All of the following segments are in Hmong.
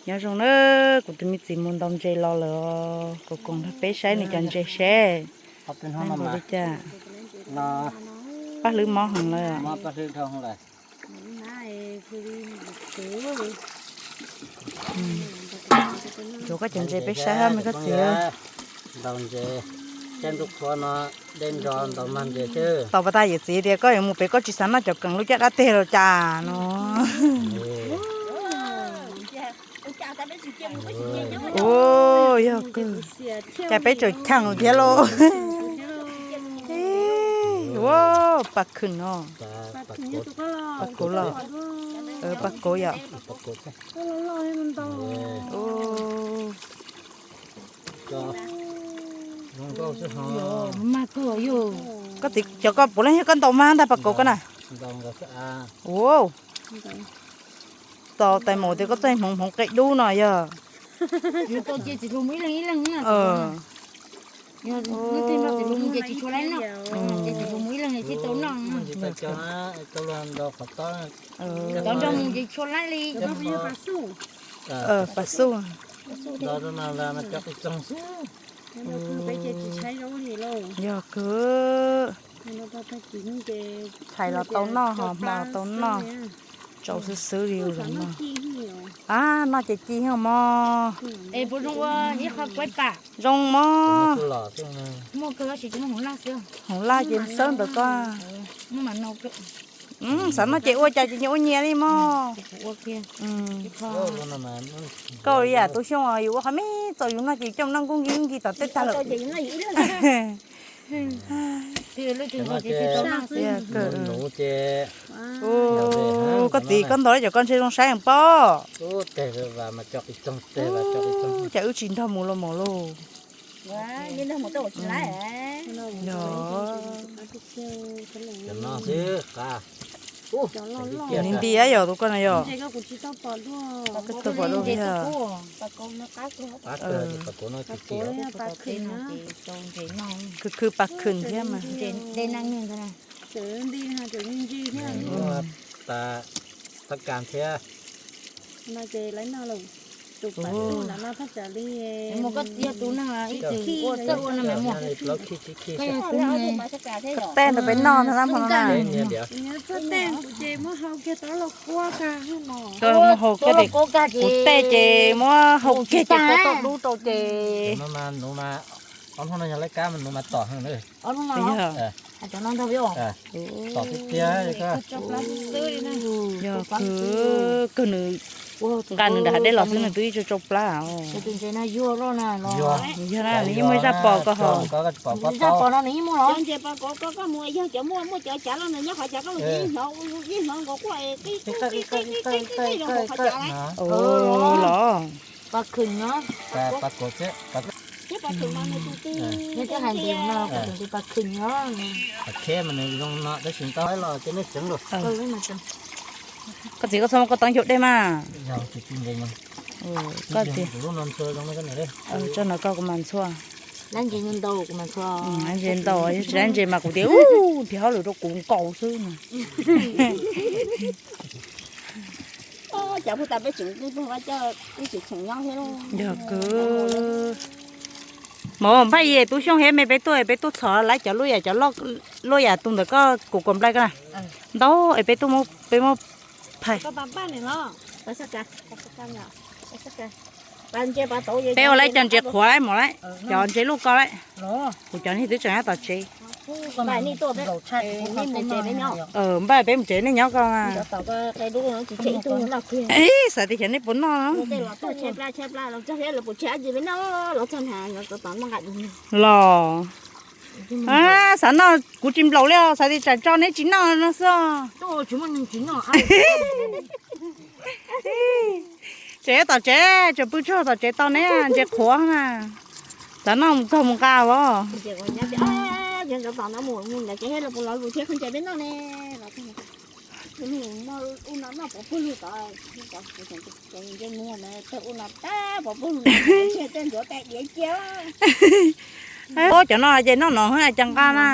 Nyob zoo na, kuv tus me txiv mus ntaus ntses los lawm, kuv koom nrog peb saib nws cov ntses seb npaum li cas. Paj hlwb mob heev lawm. Tsuav koj cov ntses peb saib hab me koj txiv. Ntaus ntses, caij ntuj qhua no dej nrog ntaus mag ntses xwb. Tau pas tas yawm txiv tias koj yuav mus pem koj tsis xav noj cov keem lub caj dab teg los cas no. Ua yog kawg, cas peb tseem cheem thiab lauj. Ua, pas khwm no. Pas kauv los, pas kauv yom. Koj txiv, cov koj puav leej yog koj ntaus mag ntag pas kauv koj na. Ua, tau tais maum tias koj txoj hmoov hmoov qe dub no yog. Pas xub. Yog kawg. Thaij los tau noj ho hmo tau noj. Tsau xwb xwb li no. A, noj ces ci mog. Zoo mog. Hmoov laj ces xawb ntawd koj. Xav noj ces ua cas ces nyias ua nyias li mog. Koj ua li yam Tub Xyooj yus ua qhov me txaus yus noj ces coj noj nkuj nkis nkis tom tej tag lawm. Koj txiv, koj ntaus cov koj ntshe zoo saib pob. Cas wb tsis nrog mus los mus lauj. Nti nti yom tus koj no yog. Khwv khwv pas khwm thiab mas. Koj tej ntawd peb noj ntag na. Koj muab hau kiag, kuv tej ces muab hau kiag ces koj tau dub rau ces. Ob hnub no yog laib kab mas nws mas tom heev na. Tom tiag tiag. Yog kawg nws nqa nws nram hav dej los xwb nws twb ib tsau tsau plab. Yog na, nws yeej muaj ib zaj pos koj ho. Los. Koj txiv, koj txhob muab koj teeb ncauj dej mas. Koj tias, tso no koj kuv mam ntxhua. Ntses ntau, yog tsis dab ntses mas kuv tias ub, nrhiav hauj lwm rau kuv nkaus xwb no. Yog kawg. Mov npaj yim Tub Xyooj thiab me peb tuaj, peb tuaj txhom lawv cov luaj yam, cov luaj yam tus ntawm koj kuv kom nplai koj na. Ntau es peb tuaj, peb muab phais. Peb ua lawv cov ntses qhuav lawm, mov lawm, cov ntses luaj ko lawm. Kuv cov niag twb tseem nyob tom tsev. Npaj peb mus tsev, nej nyob ko mas. Xav tias xyov nej puas noj. Los, xav noj kuv tsis nplaum li os, xav tias tsam tso neb tsis noj no xwb. Tseem tom tsev, tseem pw tsuag tom tsev tau neb ntses qhuav na. Xav noj mus txog mus nqa os. Ub, cov no ces noj no cas nqa na.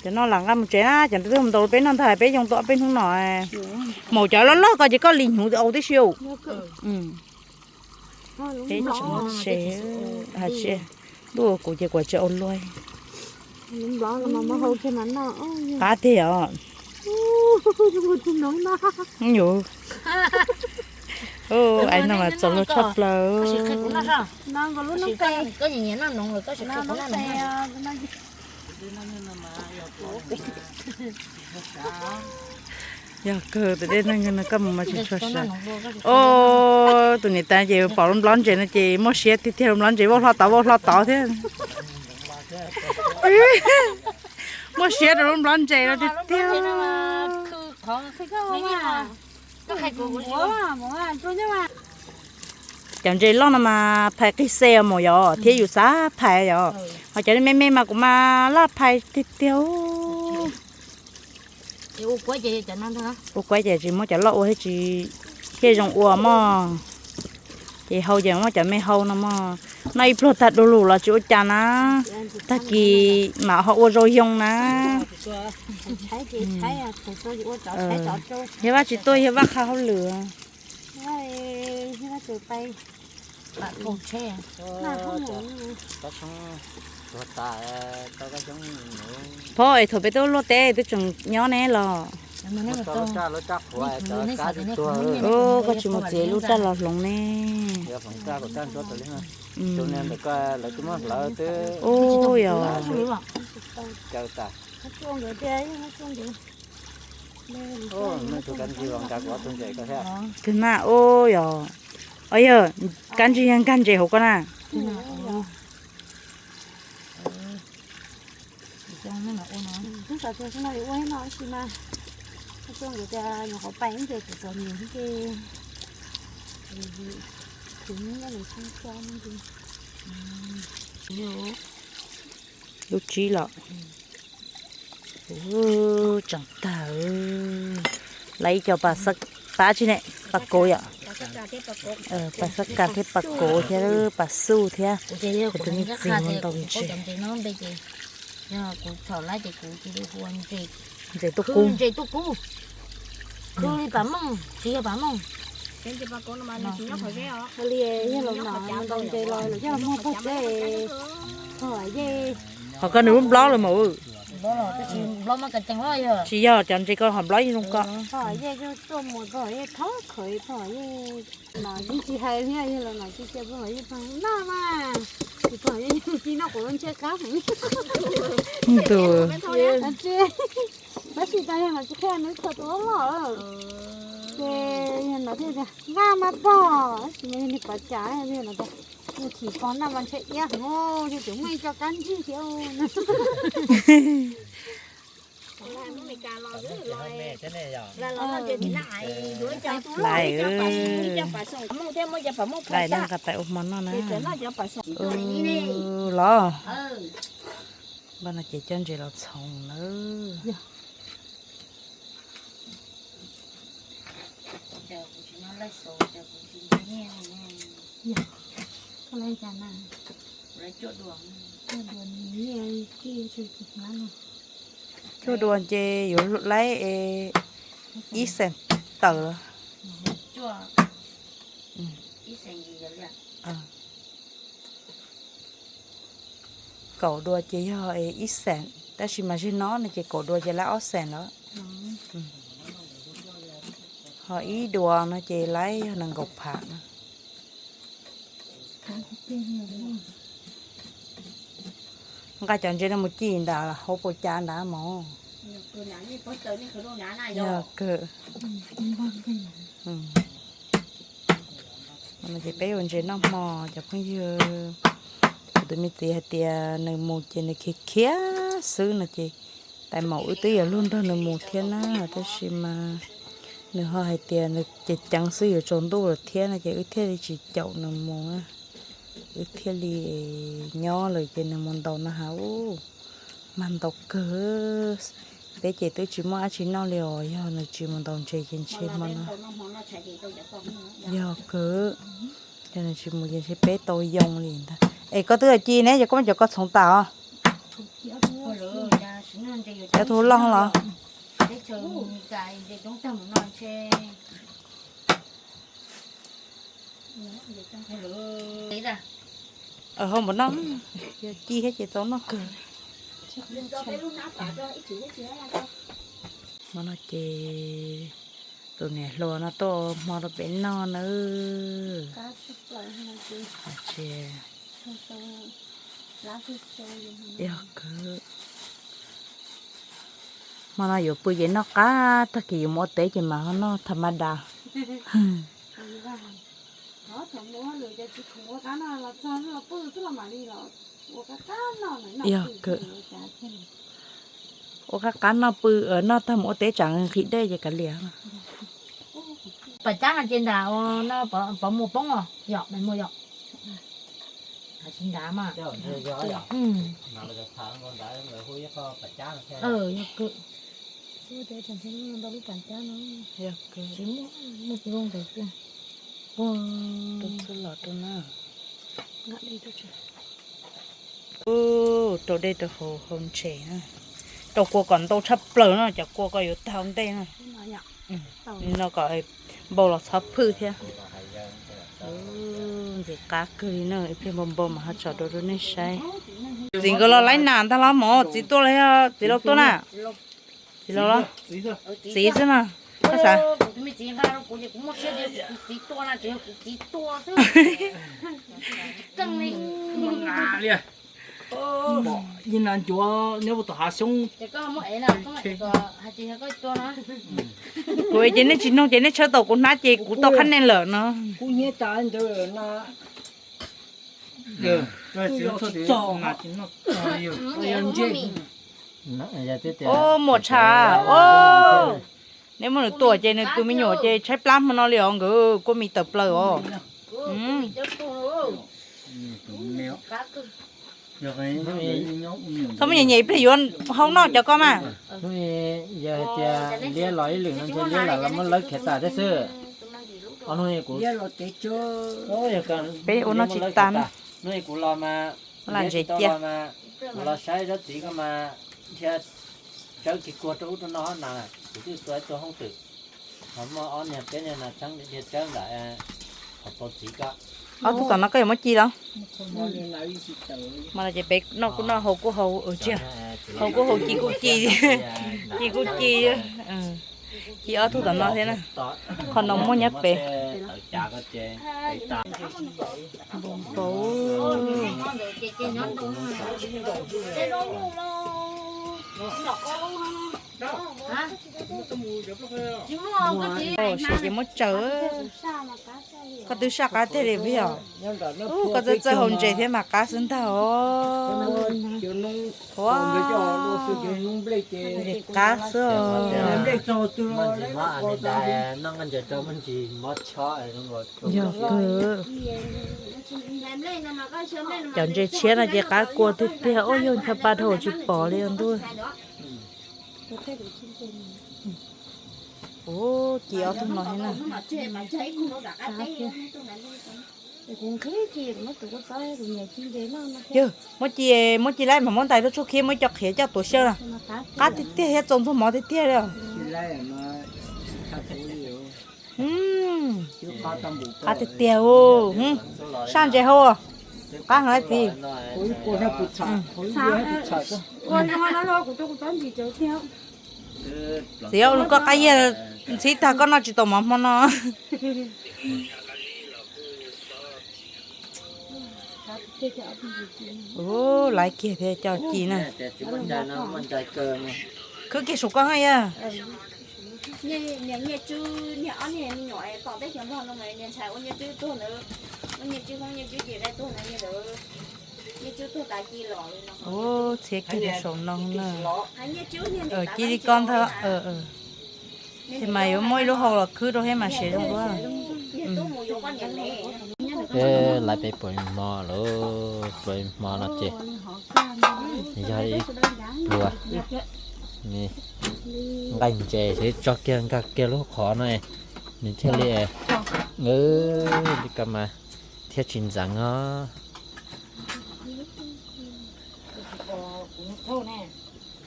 Cov no lam nqa mus tsev na, cov twb mus ntaus peb noj ntag, peb yoo tau ob peb hnub no. Maum cov loj loj ko ces koj li hnyuv au tib si. Peb tseem tsev, ntuj kuv ces kuv tsis au luaj. Qab tiag os. Ais no mas txaus luag tshaj plaws. Yog kawg, tus dej neeg no koj mus mas tsis tshua sav. Os, tus niam tais ces pom lub nplob ntses no ces muaj siab tiag tiag, lub nplob ntses vau hlo tod vau hlo tod thiab. Muaj siab rau lub nplob ntses no tiag tiag. Cov ntses loj no mas phais qig xe os maum yom, thiab yus xav phais yom. Ho cov me me mas kuv mas laj phais tiag tiag. Ua kuaib ces tsis muab cov loj ua thiab tsis, thiaj zoo ua mog. Ces hau ces muab cov me hau no mog. Noj ib pluag tag du lug los tsis ua cas na, tag kis mam ho ua zoo yoo na. Yog Vaj tsis tuaj yog Vaj qha hauj lwm. Phob es thaum peb tuaj luaj teb twb tseem nyob ne los? Koj tsis mus txiav lub raj los hloov ne? Ub yog. Twg na, ub yog. Os yog, kab ntsig yog nkag ntses hauv koj na. Lub tsib los. Tseem tag. Lawv ib co pas xab, pas tsi ne, pas kauv yom. Pas xab kas thiab pas kauv thiab pas xuj thiab. Kuv tus me txiv mus ntaus ntses. Ntses tuaj kub. Khw li pas mooj, tsis yog pas mooj. Li yog los no ntaus ntses los yog muag pog tsev, pog yej. Ho koj nws lub nplob los mas. Tsis yog, cov ntses ko ho nplob yeej zoo ko. Pog yej tuaj mus pog yej thov khawv pog yej. No yeej tsis hais thiab, yog los no tsis cia pog yej pog noj mas, pog yej yeej tsis noj kuv lub ntsej qab. Ntus. Tab sis tas yog no tsis qhia nws kho tus loj loj. Ces yog no thiaj tias nqaj mas pog, tab sis mas yog nws pov cas yog no tias nws chim pog noj mas ntshe iab heev, yog tias muaj ib co kab ntsig thiab. Lais, lais no nqa pais ua hmo noj na. Los, npaj no ces coj ntses los txhoov nawb. Cuaj dua ces yuav laib ib xees tawm. Kaum dua ces yog ib xees, tab sis mas zeg no no ces kaum dua ces laib ob xees lawm. Ho ib dua no ces laib yog nees nkaum phav na. Nqa cov ntses no mus ci ntawm hauv paus cas ntawd mog. Yog kawg. Ces peb ua ntses noj hmo cov phooj ywg. Kuv tus me txiv hais tias nws mus ces nws khiav khiav xwb no ces tais maum wb twb yuav luag nrog nws mus thiab na, tab sis mas nws ho hais tias nws ceev ceev xwb yuav tsaus ntuj lawm thiab no ces wb thiaj li tsis caum nws mus. Wb thiaj li nyob lawm ces nws mus ntaus no has ub, mag ntaus kawg. Peb ces twb tsis muaj dab tsi noj li os, yog nws tsis mus ntaus ntses ces ntshe hmo no. Yog kawg, yog nws tsis mus ces ntshe peb tau yoo li ntag. Es koj twb ci ne, yog koj muab cov ko txhoov tas os. Cov tus loj los? Hau npaum no, yog ci thiab ces tau noj kawg. Hmo no ces tus niam hluas no tuaj hmo rau peb noj nawb. Hmo no yuav pw ces noj qab, tag kis yuav mus ua teb ces mam ho noj tham ma das. Yog kawg. Ua qab qab noj pw, noj tag mus ua teb tsam nqhis dej ces kav liam. Pas cab no ces nram pov muag poob os, yom, mas muag yom. Tsis nrad mas. Yog kawg. Tsis muaj, muaj tus zoo ntawd xwb. Tus txuj los rau na. Rau dej rau hauv hauv ntses na. Rau kua kom ntau tshaj plaws no, cov kua ko yuav tag ntej na. No kom npau los txhob phwj thiab. Ntses qab kawg li na, ib pliag npau npau mas ho tso rau rau nej saib. Txiv nkawd los laib nas ntag los mog, txiv tuaj los yog txiv laus tuaj na? Txiv laus los? Txiv xwb no. Koj xav? Kuv ces nej tsis noog ces nej tshawb tau kuv hnab ces kuv tau qhab nej lawm no. Ub, muam tshav, ub, neb muab nws tuam ces nws tus me nyuam ces tshaib plab hmo no li os nkawd, kua mis tawm plaws os. Txhob muab nyem nyem, ib pliag yuav hau noj cov ko mas. Yog hais tias liab los ib lwm no ntshe liab lam los muab lawb khiav tas thiab xwb. Peb ua noj tsis tas na. Lam ntses cia. Kuv los saib zaub txiv ko mas nrhiav tsawb kiag kuag rau ub rau no na, kuv twb tua ib tug hoob twm, ho muaj ob niag peb niag no tseeb dhia tsawb ntawm qhov tau txiv ko. Ob tug tom no koj yuav muab ci los? Mas no ces peb noj kuj noj, hau kuj hau, hau kuj hau, ci kuj ci, ci kuj ci. Ci ob tug tom no thiab na. Qhov no muaj nyob pem. Npau npau. Sim ces muab tsaws. Koj twb saj qab tiag li vim os. Koj txawj txawj hau ntses thiab mas qab xwb ntag os. Ua, ntses qab xwb os. Yog kawg. Cov ntses tshiab no ces qab kua tiag tiag, ua yog ncho pa dhau tsis pom li os ntuj. Ub, ci ob tug no thiab na. Yog, muab ci, muab ci laib mas muab ntais rau tsuj khib muab ib co qhiav coj tuav xyaw na. Qab tiag tiag thiab txaus ntxuag mov tiag tiag li. Qab tiag tiag. Saj ntses hau. Qab heev txiv. Txiv, koj qab yiag ntxhib tag koj noj tsis tau mov hmo no. Ub, laiv kiag thiab cov ci na. Khwb kiag saum koj yog. Ub, txhiab kiag saum no na. Cia li koj ntag. Ces mas yuav muab ib lub hau los khwb rau thiab mas siav zoo dua. Peb laiv peb puas hmo lawm, puas hmo no ces yog ib pluas nqaij ntses xwb, tso kiag nkag kiag lub qhov no, nws thiaj li, li ko mas thiaj tsis ntxeev os.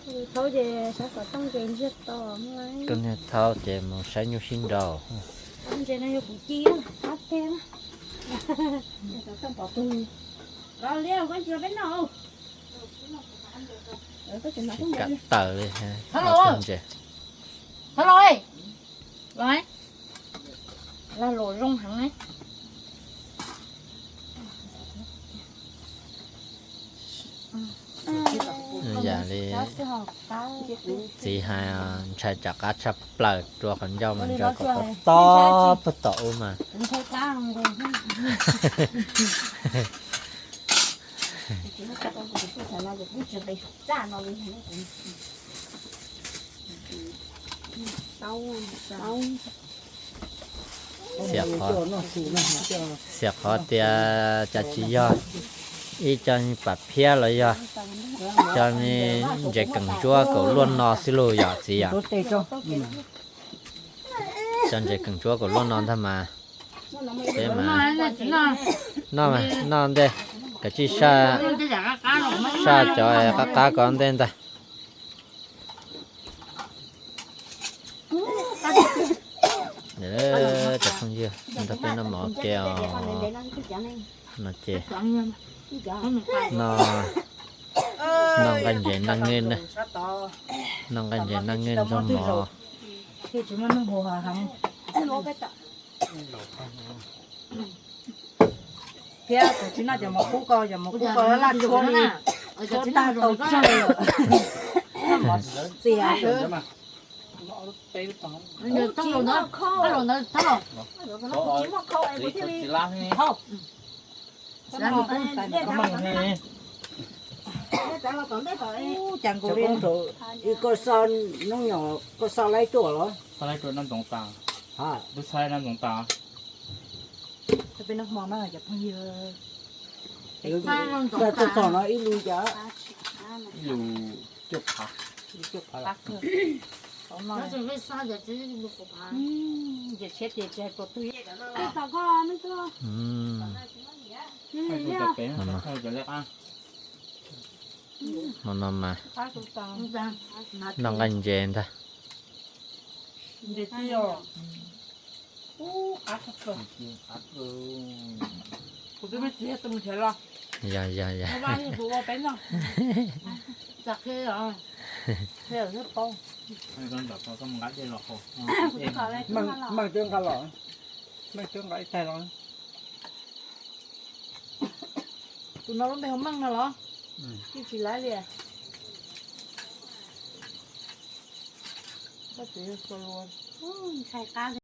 Thaub ces saib xov tooj ces ntsiag to. Koj niag thaub ces mus saib nyuj sib nraus. Ntses no yog kuv ci, qab teg. Tsis kam tawm li. Thaub los, los, lag luam zoo heev. Yam li txiv hais, ntshai tsam qab tshaj plaws, rua qhov ncauj mas ntshai kom tau tob puag tom ub mas. Xiam qhov, xiam qhov tias cas tsis yog ib co pam phiab los yog co ntses keem ntsuab kaum luaj no xwb lauj yom txiv yom. Co ntses keem ntsuab kaum luaj no ntag mas. Peb mas noj, noj ntej, kav tsij saj, saj cov qab qab ko ntej ntag. Cov phooj ywg, ntag peb noj mov ke os. No ces noj, noj nqaij ntses naj nqeej na, noj nqaij ntses naj nqeej nrog mov. Thiab kuv tsis noj cov mov kub ko, cov mov kub ko laj tshuab li, tshuab tag tau tsawg. Mov txias xwb. Cas nkaus li, koj xa noob nyom, koj xa laib tuaj los? Peb noj hmo na cov phooj ywg. Xa txog no ib lus cas? Ib lus cuaj phav. Hmo no mas noj nqaij ntses ntag. Kuv twb me txiv tus mus nrhiav los. Yog, yog, yog. Ua peb no. Meej twb nqa los, Meej twb nqa ib taig los. Tus no lub npe hu Meej no los? Yeej tsis laib li. Ntshai qab.